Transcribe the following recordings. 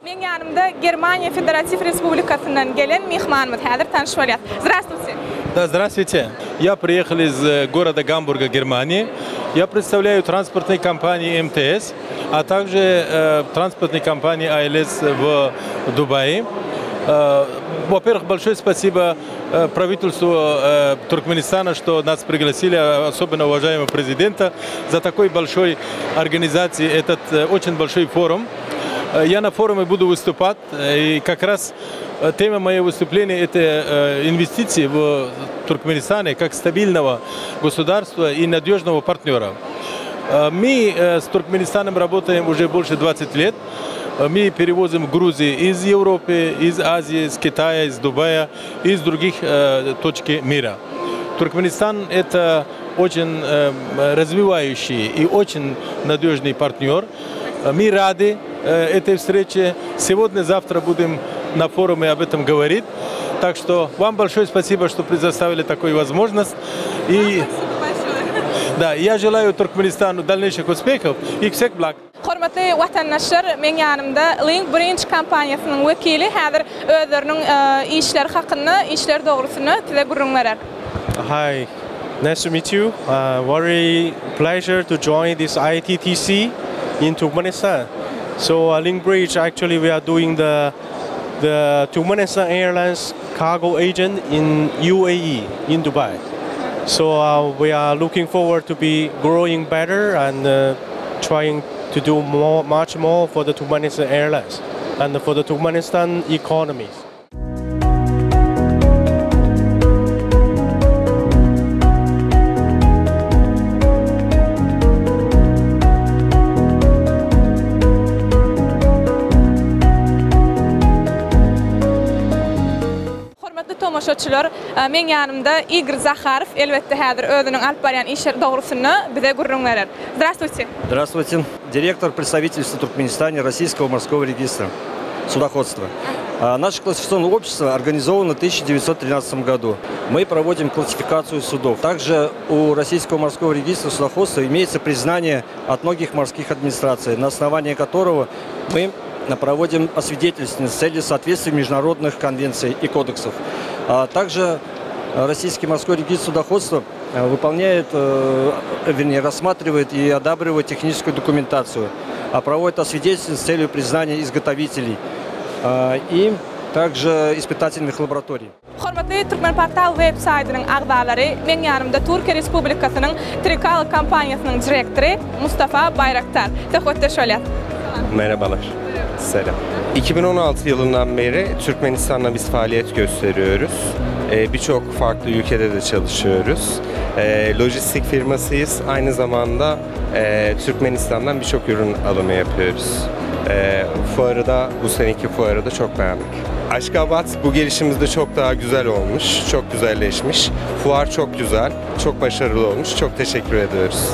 Meň ýanymda Germaniýa Federatiw Respublikasyndan gelen myhmanymyz häzir tanyş bolýas. Здравствуйте. Да, здравствуйте. Я приехал из э, города Гамбурга, Германии. Я представляю транспортные компании МТС, а также э, транспортные компании АЛС в Дубае. Э, во-первых, большое спасибо э, правительству э, Туркменистана, что нас пригласили, особенно уважаемого президента, за такой большой организации, этот э, очень большой форум. Э, я на форуме буду выступать, э, и как раз э, тема моего выступления – это инвестиции в Туркменистане как стабильного государства и надежного партнера. Мы с Туркменистаном работаем уже больше 20 лет. Мы перевозим грузы из Европы, из Азии, из Китая, из Дубая, из других точек мира. Туркменистан – это очень развивающий и очень надежный партнер. Мы рады этой встрече. Сегодня-завтра будем на форуме об этом говорить. Так что вам большое спасибо, что предоставили такую возможность. И да, я желаю Туркменистану дальнейших успехов и всех благ. Hormatly watandaşlar, meň ýanymda Link Bridge kompaniýasynyň wekili häzir özleriniň işleri hakynda, işleri dogrusynda size gürrüň berer. Hi, nice to meet you. Uh, very pleasure to join this ITTC in Turkmenistan. So uh, Link Bridge, actually we are doing the the Turkmenistan Airlines cargo agent in UAE, in Dubai. So uh, we are looking forward to be growing better and uh, trying to do more, much more for the Turkmenistan Airlines and for the Turkmenistan economy. Hormatly tomaşaçylar, meň ýanymda Igor Zaharow elbetde häzir özüniň alyp barýan işleri dogrusynda bize gürrüň berer. Здравствуйте. Здравствуйте. Директор представительства Туркменистане Российского морского регистра судоходства. Наше классификационное общество организовано в 1913 году. Мы проводим классификацию судов. Также у Российского морского регистра судоходства имеется признание от многих морских администраций, на основании которого мы проводим освидетельствование с целью соответствия международных конвенций и кодексов. А также Российский морской регистр судоходства выполняет, вернее, рассматривает и одабривает техническую документацию, а проводит освидетельствование с целью признания изготовителей и также испытательных лабораторий. Hormatly Türkmenportal web saýtynyň agzalary, meň ýanymda Türkiýe Respublikasynyň Trikal kompaniýasynyň direktory Mustafa Baýraktar söhbetdeş bolýar. Merhabalar. Selam. 2016 yılından beri Türkmenistan'la biz faaliyet gösteriyoruz. Ee, Birçok farklı ülkede de çalışıyoruz. Ee, lojistik firmasıyız. Aynı zamanda e, Türkmenistan'dan birçok ürün alımı yapıyoruz. E, fuarı da, bu seneki fuarı da çok beğendik. Aşkabat bu gelişimizde çok daha güzel olmuş, çok güzelleşmiş. Fuar çok güzel, çok başarılı olmuş. Çok teşekkür ediyoruz.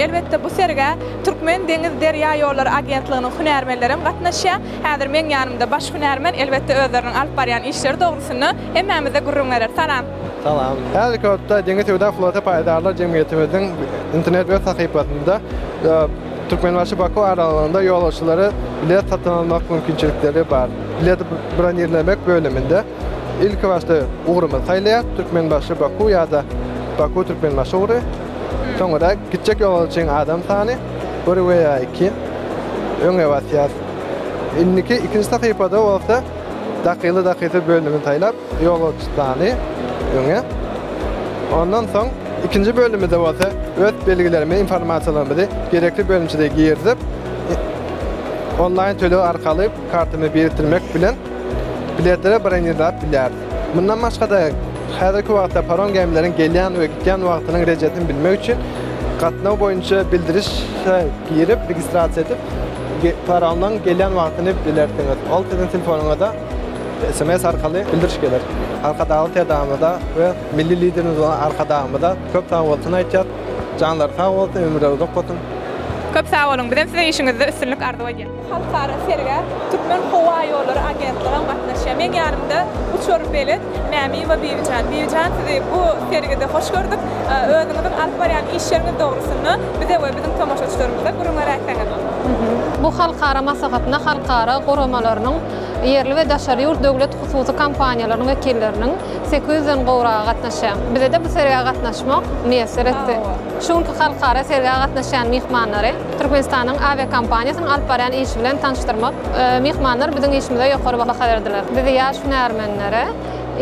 Elbetde, bu sergä Türkmen deňiz derýa ýollary agentliginiň hünärmenlerem gatnaşýar. Häzir meň ýanymda baş hünärmen, elbetde özleriniň alyp barýan işleri dogrusynda hemmämize gürrüň berer. Salam. Salam. Häzirki wagtda Deňiz söwda floty paýdarlar jemgyýetimizniň internet web sahypasynda Türkmenbaşy-Baku aralygynda ýolagçylara bilet satyn almak mümkinçilikleri bar. Bileti bronirlemek bölüminde ilki başda ugrumyzy saýlaýarys, Türkmenbaşy-Baku ýa-da Baku-Türkmenbaşy ugry. Soňra gitjek ýolagçyň adam sany, bir we ýa iki, öňe basýarys. Indiki ikinji sahypada bolsa dakyly-dakysy bölümini saýlap, ýolagçy sany, öňe. Ondan soň ikinji bölümde bolsa öz belgilerimizi, informasiýalarymyzy gerekli bölümçede girizip, onlaýn töleg arkaly kartyny birikdirmek bilen biletleri bronirläp bilýäris. Mundan başga-da, häzirki wagtda parom gämileriň gelýän we gidýän wagtynyň rejesini bilmek üçin gatnaw boýunça bildirişe girip, registrasiýa edip, paromlaryň gelýän wagtyny bilersiňiz. Ol siziň telefonyňyza sms arkaly bildiriş geler. Arkadagly Serdarymyza we Milli Liderimiz bolan Arkadagymyza köp sagbolsun aýtýas. Janlary sag bolsun, ömürleri uzak bolsun. Köp sag boluň. Bizem size işiňizde üstünlik arzuw edýäs. Halkara sergä Türkmen howa ýollary agentligem gatnaşýar. Meň ýanymda uçarbelet Mämiýewa Bibijan. Bibijan sizi bu sergide hoş gördük. Özüňiziň alyp barýan işleriňiz dogrusynda bize we biziň tomaşaçylarymyza gürrüň beräýseňiz. Bu halkara maslahatyna halkara guramalarynyň, ýerli we daşary ýurt döwlet hususy kompaniýalarynyň wekilleriniň 800-den gowragy gatnaşýar. Bize-de bu sergä gatnaşmak miýesser etdi. Şu günki halkara sergä gatnaşýan myhmanlary Türkmenistanyň awiakompaniýasynyň alyp barýan işi bilen tanyşdyrmak, myhmanlar biziň işimize ýokary baha berdiler. Bizi ýaş hünärmenlere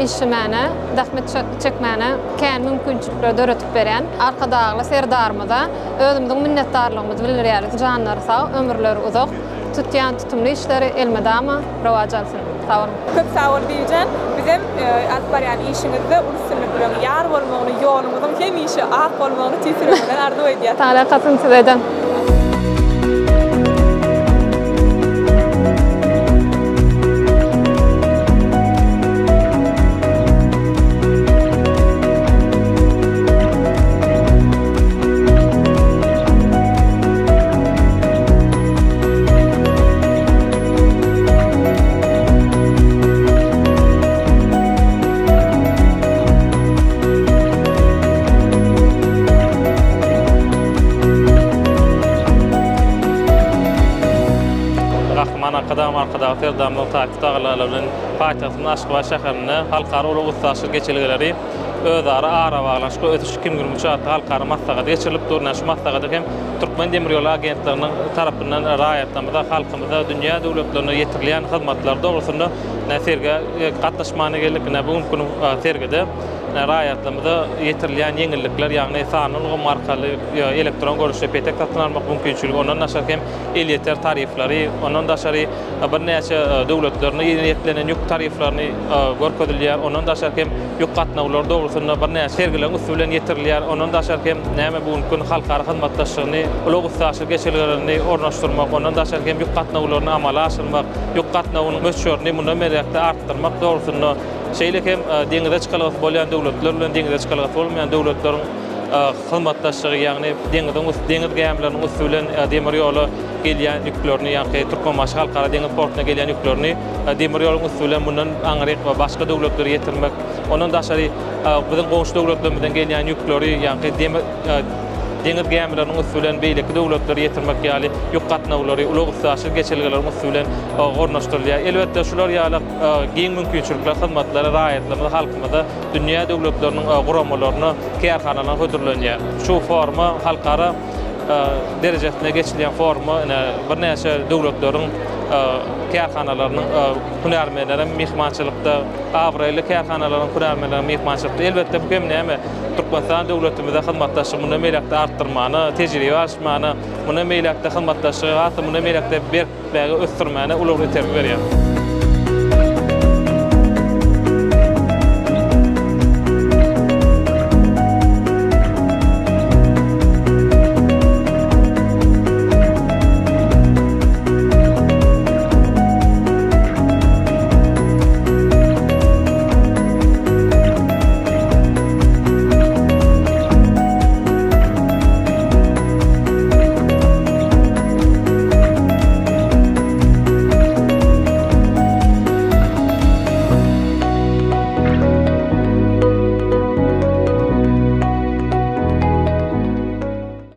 işlemäne, zähmet çekmäne kän mümkinçilikleri döredip berýän Arkadagly Serdarymyza özümiziň minnetdarlygymyzy bildirýäris. Janlary sag, ömürleri uzak, tutýan tutumly işleri elmydama rowaç alsyn. Sag boluň! Köp sag bol Bibijan. Bizem alyp barýan işiňizde uly üstünlikleriň ýar bolmagyny, ýoluňyzyň hemişe ak bolmagyny tüýs ýüregimden arzuw edýän. Taňryýalkasyn sizede. Gahryman Arkadagym Arkadagly Serdarymyzyň taýsyz tagallalary bilen paýtagtymyz Aşgabat şäherinde halkara ulag-üstaşyr geçelgeleri özara arabaglanyşyk we ösüş 2023 atly halkara maslahaty geçirilip dur. Ine, şu maslahata hem Türkmen demir ýoly agentliginiň tarapyndan raýatlarymyza, halkymyza, dünýä döwletlerine ýetirilýän hyzmatlar dogrusynda sergä gatnaşmana geldik. Ine, bu günki günüň sergide raýatlarymyza ýetirilýän ýeňillikler, ýagny sanly ulgam arkaly elektron görnüşde petek satyn almak mümkinçiligi, ondan daşary hem elýeter tarifleri, ondan daşary birnäçe döwletlerine niýetlenen ýük tariflerini görkezilýär. Ondan daşary hem ýük gatnawlary dogrusynda birnäçe sergileriň üsti bilen ýetirilýär. Ondan daşary hem näme bu günki gün halkara hyzmatdaşlygyny, ulag-üstaşyr geçelgelerini ornaşdyrmak, ondan daşary hem ýük gatnawlaryny amala aşyrmak, ýük gatnawynyň möçberini mundan beýläk-de artdyrmak dogrusynda, şeýle hem deňize çykalgasy bolýan döwletler bilen deňize çykalgasy bolmaýan döwletleriň hyzmatdaşlygy, ýagny deňiziň deňiz gämileriniň üsti bilen demir ýola gelýän ýüklerini, ýagny Türkmenbaşy Halkara deňiz portuna gelýän ýüklerini demir ýoluň üsti bilen mundan aňryk we başga döwletlere ýetirmek, ondan daşary biziň goňşy döwletlerimizden gelýän ýükleri, ýagny demir deňiz gämileriniň üsti bilen beýleki döwletlere ýetirmek ýaly ýük gatnawlary ulag-üstaşyr geçelgeleriň üsti bilen ornaşdyrylýar. Elbetde, şular ýaly giň mümkinçilikler, hyzmatlary raýatlarymyza, halkymyza, dünýä döwletleriniň guramalaryna, kärhanalaryna hödürlenýär. Şu foruma halkara derejesinde geçirilýän foruma ine birnäçe döwletleriň kärhanalarynyň hünärmenleri hem myhmançylykda, abraýly kärhanalaryň hünärmenleri hem myhmançylykda. Elbetde, bu hem näme, Türkmenistan döwletimize hyzmatdaşlygy mundan beýläk-de artdyrmana, tejribe alyşmana, mundan beýläk-de hyzmatdaşlygy has-da mundan beýläk-de berkitmäge, ösdürmäne uly bir itergi berýär.